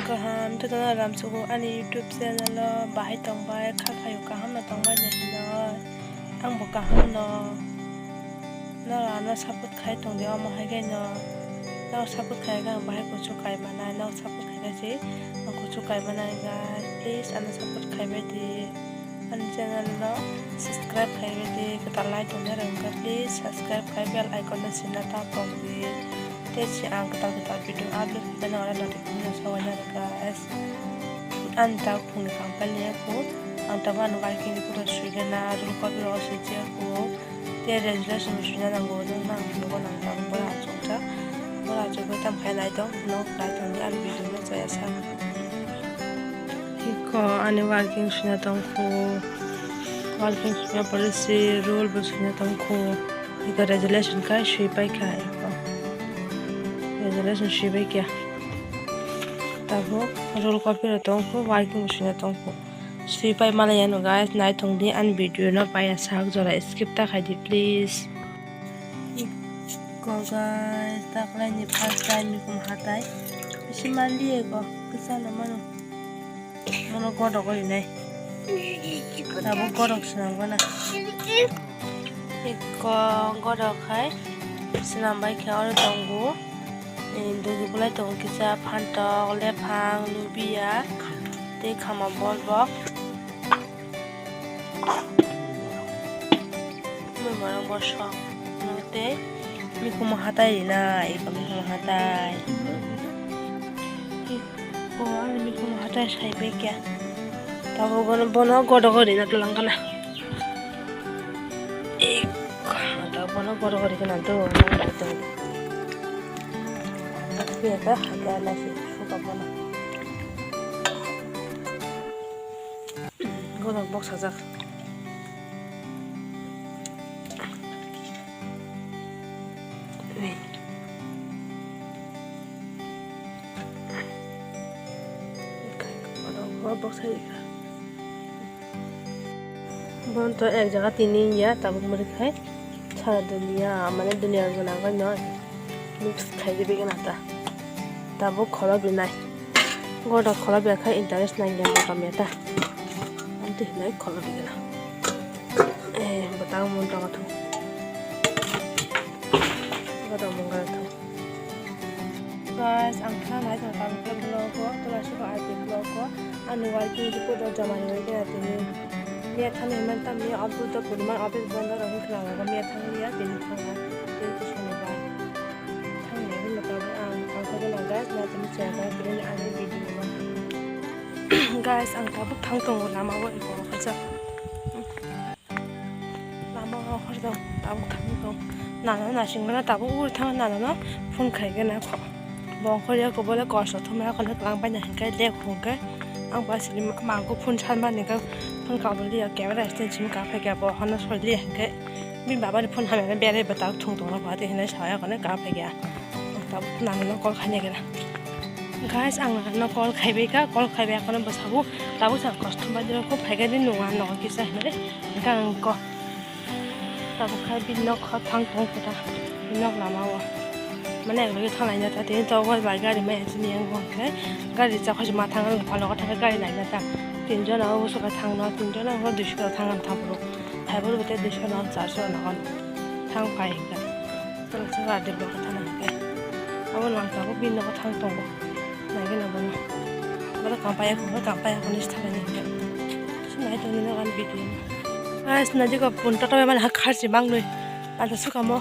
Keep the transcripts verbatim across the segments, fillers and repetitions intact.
Kaham jotono ramsugo ani YouTube channel o bahai tongbai kha phaio kaham no tongbai ni hinoi ang bo kaham no norok ano support khai tongdi omo hai khe no norok support khai khe ang bahai kuchuk kai manai norok support khai khe se ang kuchuk kai manai guys please ano support khai bai di. Ani channel no subscribe khai rwdi, kwtal nai tongna rwngkha, please subscribe khai bell icon no sina ta tongdi. Tei si ang kwtal kwtal video upload khaina oro notification sawi na rwkha. Ani tak phungni kampal ya kho, ang tabuk ano working pura sui gana, roll copy rok sui ya kho. Tei resolution bo swina nango, nwng nang phunukgo nang tabuk boro achukjak. Boro achukgwi tamo khe naitong, phunuk naitongdi ani video no chaya sa. Iko ani working swina tongkho, working swina pore se roll bo swina tongkho. Iko resolution kai swi paikha iko. Resolution swi paikha. Tabuk roll copy rok tongkho, working bo swina tongkho. Swi pai maliya no guys, naithok di ani video no paiya sak jora skip ta khaidi please. Ko guys, taklai ni first time mikum hatai. Bisi maliya ko, kisa no mano. Mono godok oi nai. Tabuk godok swnam gana. Iko godok hai swnam bai khe oro tongo. Dugi bulai tongo kisa phantok, lephang, lubia tei khama bolbok. Mui borok bosok tei mikhumo hatai rina iko mikhumo hatai. Iko ani mikhumo hatai sai bai khe tabuk bono godok rina twlang gana. Iko tabuk bono godok rina do. Iko hatai nasi suka bono. Godok bok sajak. Godok bok sajak. Bono to ek jaga tini ya tabuk muri khai. Sara dunia, mane dunia gana gana mix khai di begana ta. Tabuk kholo binai. Goda kholo bia khai interest nai ya mota meta. Anti hinai kholo bigana. Eh, botang mun tong tu. Goda mun gana tu. Guys, ang thang nai thang tam ke vlog ko, tola suka ati vlog ko. Ani working di ko do jamani working ati ni. Miya thang ni man tam miya office do purman office bondo rok khna laga miya thang liya tini thang ha. Tini to sonibar. Thang nai ni mata ang ang ko do na guys na tini chaya guys tini ani video ma. Guys, ang tabuk thang tongo lama o iko khacha. Lama o khordo tabuk thang tong. Nana nasing gana tabuk ur thang nana no phone khai gana kho. Bongkhor ya ko bole kosto thumra kono klang bai na hinkai le khungke. Ang ba sini mangko phone san mani ka phone ka bole ya camera stand sim ka phai ka bo hono soi le hinkai. Bini baba ni phone hamya bere ba tabuk thung tong ba te hinai sa ya kono ka phai ka. Tabuk nana no call khai ne gana. Guys, ang nana no call khai bai ka, call khai bai kono bo sabu tabuk sa kosto ba dino ko phai ka din nunga no kisa hinai. Hingke ang ko tabuk khai bini nok kha thang tong khe ta bini nok lama o mane ek loge thang laina ta tini to gari bai gari mai chini yang hon khe gari cha khoi ma thang ang palo kha thang gari laina ta tin jona o suka thang no tin jona o dui suka thang ang thang bro thai bro bete dui suka no char suka no thang pai hingke. Tang saka ade block thana hingke. Abo nang tabuk bini nogo thang tongo. Nai gana bono. Bono kampaya ko, bono kampaya ko nis thana hingke. Sinai tong nino ani video. Guys, na jiko punta tabe mane ha kharchi mangnoi. Anta sukamo.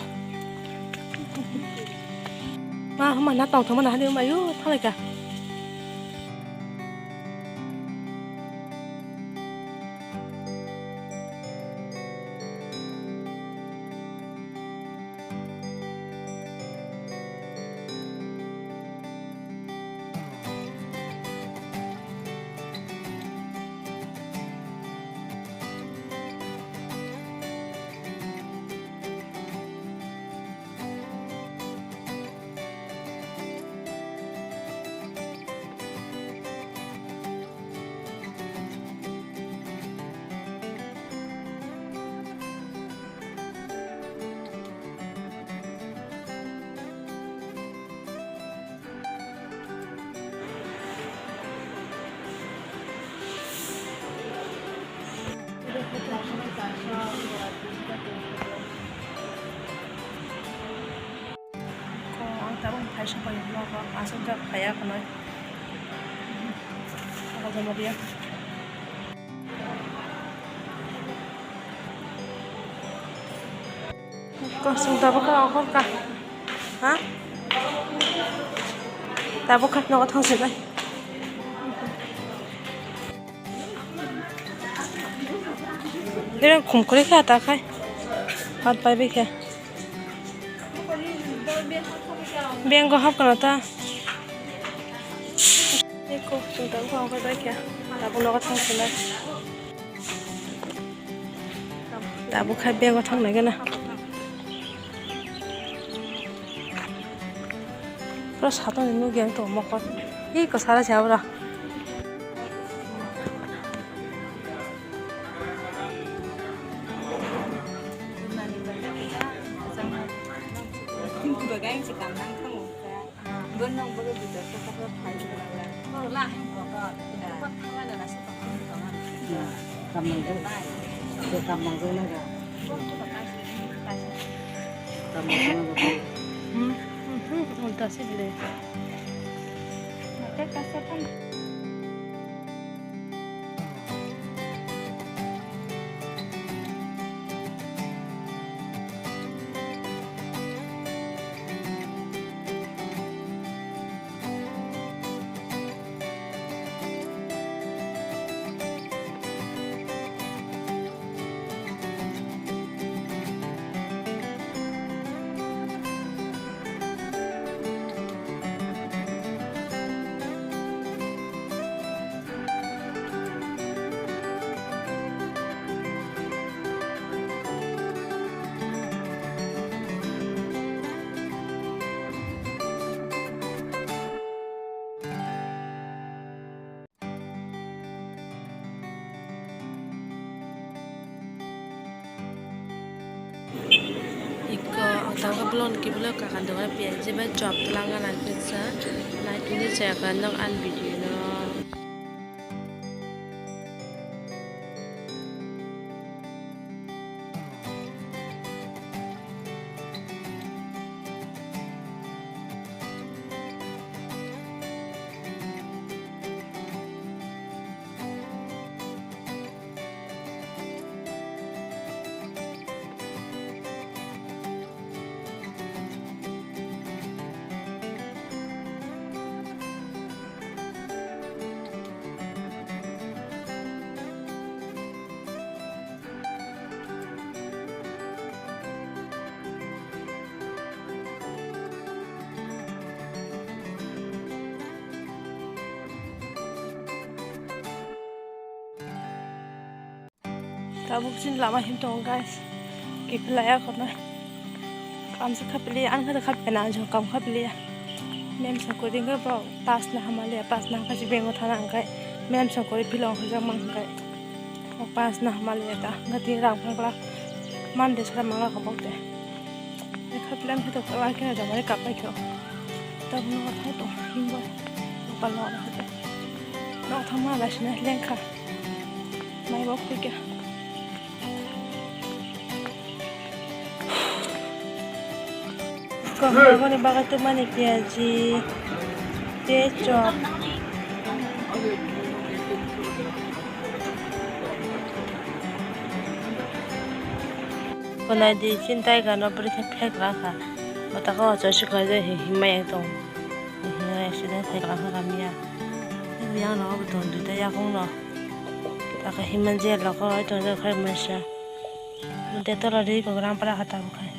Ma huma na tong thoma na hani huma yu thalai ka. Kaya khwnai. Ako joma dia. Kosong tabuk kha, okhor kha. Ha? Tabuk kha, nogo thang se bai. Bini khum kwrwi kha ta khai. Hat pai bai kha. Bank o hap kana ta. Eko, chwng tabuk kha, okhor bai kha. Tabuk nogo thang se bai. Tabuk khai bego thang nai gana. Pura satung ni nukya ang tongo mokol. Ih, kwchara se abra. Ulta sih beli. Iko ang tangka bolong ni kiphilwi kakan dogana piyajwi bai chop twlangna nangkuksa naitugwi chaya kha nok ani video no. Tabuk chini lama him tongo, guys. Kiphilaya kono. Kamsa khapili, ang kha khapena, jong kam khapili. Mem sokori hwnkhe bo pass na hamaliya, pass na hwnkhe si bank o thana hwnkhe. Mem sokori philong hwjak mang hwnkhe. O pass na hamaliya ta, hwnkhe tini rang phangla. Monday sara mangla kha bokte. Khapili ang khe to kala khe jomari kapai kho. Tabuk no thai to, himbo. Lokal no thai to. Nok thangma laisina lengkha. Mai bok phikya. Kaham bagwi tubumani piyaji tei chop. Khwnai di, chini tiger no bwrwi khe phek ra kha. Bwtaka o choi se khlai jai hi himma yang tong. Himma accident khai kha kha miya. Yang no bo ton duita yakung no. Taka himma je loko oi tong jai khai masa. Detol ri ko gram para khata bo khai.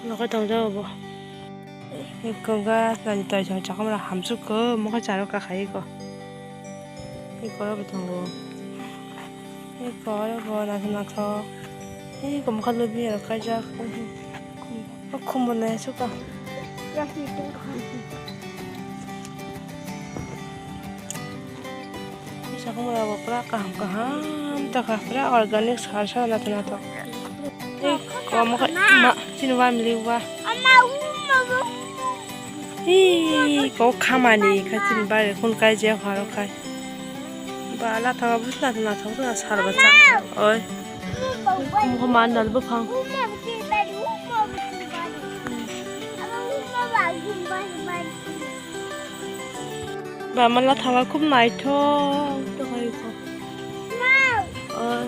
Loko tong jai bo. Eko gas nani tai chong chakma hamsuk ko mokha charo ka khai ko. Eko ro bo tongo. Eko ro bo nathok nathok. Eko mokha lubi aro kaijak. O khumbo nai suka. Sakung rok bo pura kaham kaham tongkha, pura organic sar sar nathok nathok. Ei, komo khe ma, chini wa mili wa. Ih, kok khamani kha chini bari khun kai je horo khai. Ba la thawa bus nathok nathok sar ba cha. Oi. Mo man nal buphang. Mama la thawa khub naithok. Oh.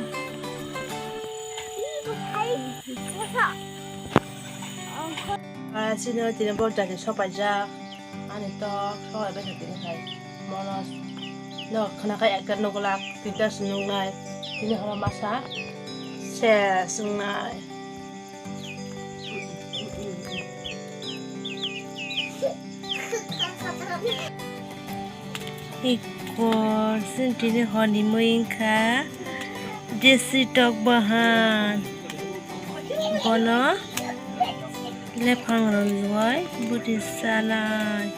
Ah, sini tini borjani sopaijak. Ani tok sopai bai tini hai. Mono no khna khai ekta nugulak, tinta se nungnai. Tini horo masa se sungnai. Ikor sini tini hor ni mui wngkha desi tok bahan. Bono lephang rwnwi bwtwi chanai.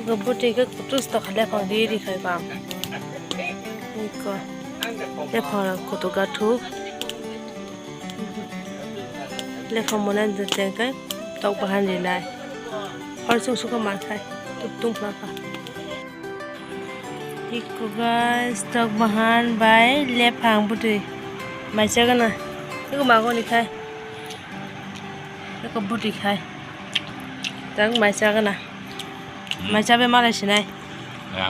Iko bwtwi khe kutus tokha lephang ri ri khai bam. Iko lephang rok kutuk gathuk. Lephang mwnai tengkhe tok bahan rinai. Hor chwng sukha mankhai tuk tung pha pha. Iko guys, tok bahan bai lephang bwtwi. Mai chagana. Iko magoni khai. Iko bwtwi khai. Tang mai chagana. Mai chabe malai sinai. Ya.